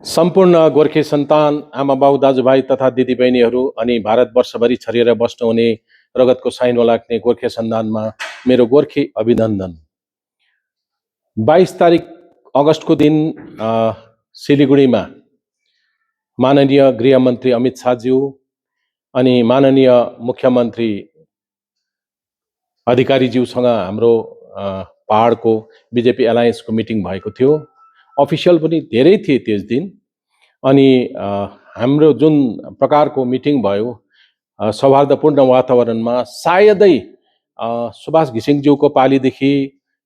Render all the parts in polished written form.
सम्पूर्ण गोर्खे सन्तान आमा बाउ दाजुभाइ तथा दिदीबहिनीहरू अनि भारतवर्षभरि छरिएर बस्नुहुने रगतको साइनो लाग्ने गोर्खे सन्तानमा मेरो गोर्खे अभिनन्दन। 22 तारिक अगस्तको दिन सिलिगुडीमा माननीय गृहमन्त्री अमित शाहज्यू अनि माननीय मुख्यमन्त्री अधिकारीज्यूसँग हाम्रो पहाडको बिजेपी एलायन्सको मिटिङ भएको थियो। अफिसियल पनि धेरै थिए त्यस दिन। अनि हाम्रो जुन प्रकारको मिटिङ भयो सौहार्दपूर्ण वातावरणमा सायदै सुभाष घिसिङज्यूको पालीदेखि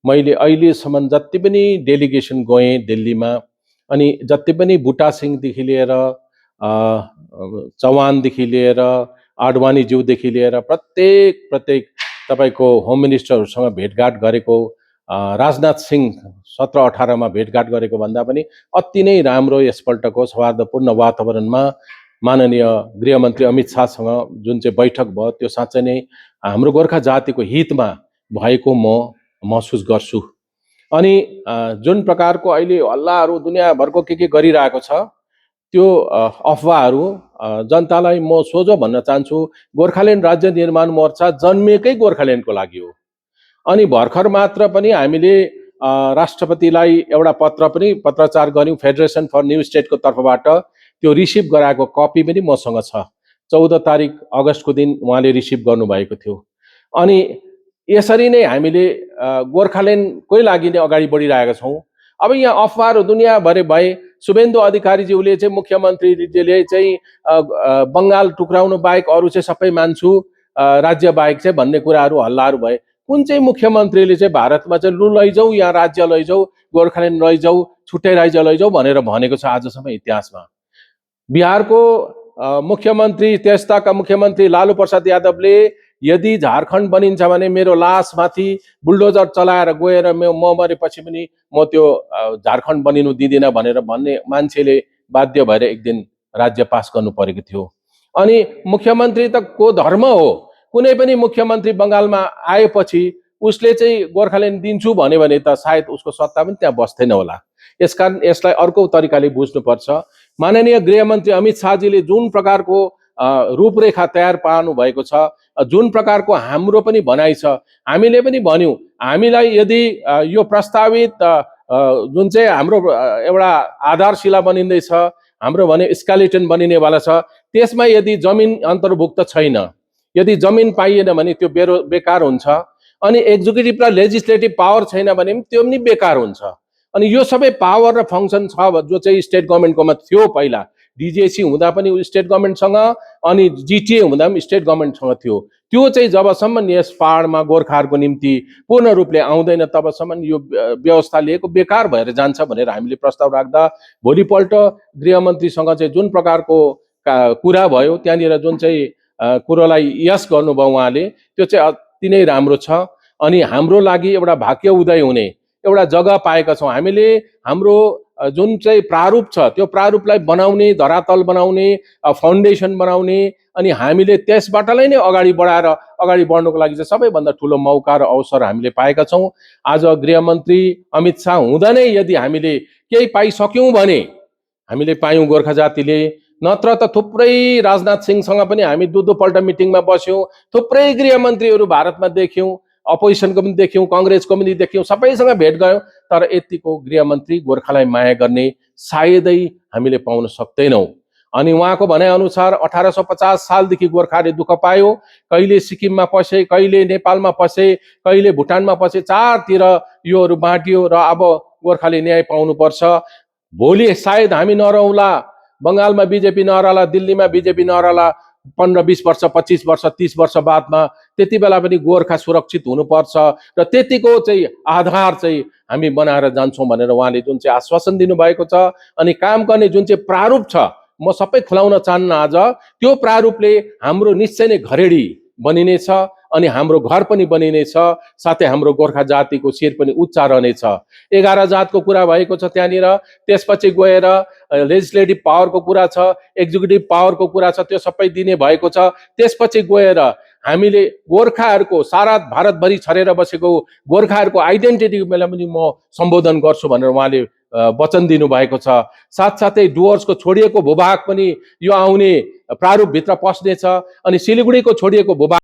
मैले अहिलेसम्म जति पनि डेलिगेसन गएँ दिल्लीमा अनि जति पनि बुटा सिंहदेखि लिएर चौहानदेखि लिएर आडवाणीज्यूदेखि लिएर प्रत्येक तपाईको होम मिनिस्टरहरूसँग भेटघाट गरेको, राजनाथ सिंह 17-18 मा भेटघाट गरेको भन्दा पनि अति नै राम्रो यसपल्टको सौहार्दपूर्ण वातावरणमा माननीय गृहमन्त्री अमित शाहसँग जुन चाहिँ बैठक भयो त्यो साँच्चै नै हाम्रो गोर्खा जातिको हितमा भएको म महसुस गर्छु। अनि जुन प्रकारको अहिले हल्लाहरू दुनियाँभरको के गरिरहेको छ त्यो अफवाहहरू जनतालाई म सोझो भन्न चाहन्छु, गोर्खाल्यान्ड राज्य निर्माण मोर्चा जन्मेकै गोर्खाल्यान्डको लागि हो। अनि भर्खर मात्र पनि हामीले राष्ट्रपतिलाई एउटा पत्र पनि पत्राचार गर्यौं, फेडरेसन फर न्यू स्टेटको तर्फबाट त्यो रिसिभ गराएको कपी पनि मसँग छ। 14 तारिक अगस्तको दिन उहाँले रिसिभ गर्नुभएको थियो। अनि यसरी नै हामीले गोर्खाल्यान्डकै लागि नै अगाडि बढिरहेका छौं। अब यहाँ अफवाहहरू दुनियाँभरि भए शुभेन्दु अधिकारीज्यूले चाहिँ मुख्यमन्त्रीले चाहिँ बङ्गाल टुक्राउनु बाहेक अरू चाहिँ सबै मान्छु, राज्य बाहेक चाहिँ भन्ने कुराहरू हल्लाहरू भए। कुन चाहिँ मुख्यमन्त्रीले चाहिँ भारतमा चाहिँ लु लैजाऊ, यहाँ राज्य लैजाऊ, गोर्खाल्यान्ड लैजाऊ, छुट्टै राज्य लैजाऊ भनेर भनेको छ आजसम्म इतिहासमा? बिहारको मुख्यमन्त्री त्यस्ताका मुख्यमन्त्री लालू प्रसाद यादवले यदि झारखण्ड बनिन्छ भने मेरो लासमाथि बुलडोजर चलाएर गएर म मरेपछि पनि म त्यो झारखण्ड बनिनु दिदिनँ भनेर भन्ने मान्छेले बाध्य भएर एक दिन राज्य पास गर्नु परेको थियो। अनि मुख्यमन्त्री त को धर्म हो? कुनै पनि मुख्यमन्त्री बङ्गालमा आएपछि उसले चाहिँ गोर्खाल्यान्ड दिन्छु भन्यो भने त सायद उसको सत्ता पनि त्यहाँ बस्दैन होला। यसकारण यसलाई अर्को तरिकाले बुझ्नुपर्छ। माननीय गृहमन्त्री अमित शाहजीले जुन प्रकारको रूपरेखा तयार पार्नु भएको छ, जुन प्रकारको हाम्रो पनि भनाइ छ, हामीले पनि भन्यौं हामीलाई यदि यो प्रस्तावित जुन चाहिँ हाम्रो एउटा आधारशिला बनिँदैछ, हाम्रो भने स्केलेटन बनिनेवाला छ, त्यसमा यदि जमिन अन्तर्भुक्त छैन, यदि जमिन पाइएन भने त्यो बेकार हुन्छ। अनि एक्जिक्युटिभ र लेजिस्लेटिभ पावर छैन भने त्यो पनि बेकार हुन्छ। अनि यो सबै पावर र फङ्सन छ जो चाहिँ स्टेट गभर्नमेन्टकोमा थियो। पहिला डिजिएसी हुँदा पनि स्टेट गभर्नमेन्टसँग, अनि जिटिए हुँदा पनि स्टेट गभर्नमेन्टसँग थियो। त्यो चाहिँ जबसम्म यस पहाडमा गोर्खाहरूको निम्ति पूर्ण रूपले आउँदैन तबसम्म यो व्यवस्था लिएको बेकार भएर जान्छ भनेर हामीले प्रस्ताव राख्दा भोलिपल्ट गृहमन्त्रीसँग चाहिँ जुन प्रकारको कुरा भयो, त्यहाँनिर जुन चाहिँ कुरोलाई यस गर्नुभयो उहाँले, त्यो चाहिँ अति नै राम्रो छ। अनि हाम्रो लागि एउटा भाग्य उदय हुने एउटा जग्गा पाएका छौँ हामीले। हाम्रो जुन चाहिँ प्रारूप छ त्यो प्रारूपलाई बनाउने, धरातल बनाउने, फाउन्डेसन बनाउने, अनि हामीले त्यसबाटलाई नै अगाडि बढाएर अगाडि बढ्नुको लागि चाहिँ सबैभन्दा ठुलो मौका र अवसर हामीले पाएका छौँ। आज गृहमन्त्री अमित शाह हुँदा नै यदि हामीले केही पाइसक्यौँ भने हामीले पायौँ गोर्खा जातिले। नत्र त थुप्रै राजनाथ सिंहसँग पनि हामी दुईपल्ट मिटिङमा बस्यौँ, थुप्रै गृहमन्त्रीहरू भारतमा देख्यौँ, अपोजिसनको पनि देख्यौँ, काङ्ग्रेसको पनि देख्यौँ, सबैसँग भेट गयौँ, तर यतिको गृहमन्त्री गोर्खालाई माया गर्ने सायदै हामीले पाउन सक्दैनौँ। अनि उहाँको भनाइअनुसार 1850 सालदेखि गोर्खाले दुःख पायो, कहिले सिक्किममा पसे, कहिले नेपालमा पसे, कहिले भुटानमा पसे, चारतिर योहरू बाँटियो र अब गोर्खाले न्याय पाउनुपर्छ। भोलि सायद हामी नरहौँला, बङ्गालमा बिजेपी नरहला, दिल्लीमा बिजेपी नरहला, 15-20 वर्ष, 25 वर्ष, 30 वर्ष बादमा, त्यति बेला पनि गोर्खा सुरक्षित हुनुपर्छ र त्यतिको चाहिँ आधार चाहिँ हामी बनाएर जान्छौँ भनेर उहाँले जुन चाहिँ आश्वासन दिनुभएको छ। अनि काम गर्ने जुन चाहिँ प्रारूप छ, म सबै खुलाउन चाहन्न आज, त्यो प्रारूपले हाम्रो निश्चय नै घरेडी बनिनेछ अनि हाम्रो घर पनि बनिनेछ, साथै हाम्रो गोर्खा जातिको शिर पनि उच्च रहनेछ। 11 जातको कुरा भएको छ त्यहाँनिर, त्यसपछि गएर लेजिस्लेटिभ पावरको कुरा छ, एक्जिक्युटिभ पावरको कुरा छ, त्यो सबै दिने भएको छ। त्यसपछि गएर हामीले गोर्खाहरूको सारा भारतभरि छरेर बसेको गोर्खाहरूको आइडेन्टिटीको बेला पनि म सम्बोधन गर्छु भनेर उहाँले वचन दिनुभएको छ। साथसाथै डुवर्सको छोडिएको भूभाग पनि यो आउने प्रारूपभित्र पस्नेछ अनि सिलिगुडीको छोडिएको भूभाग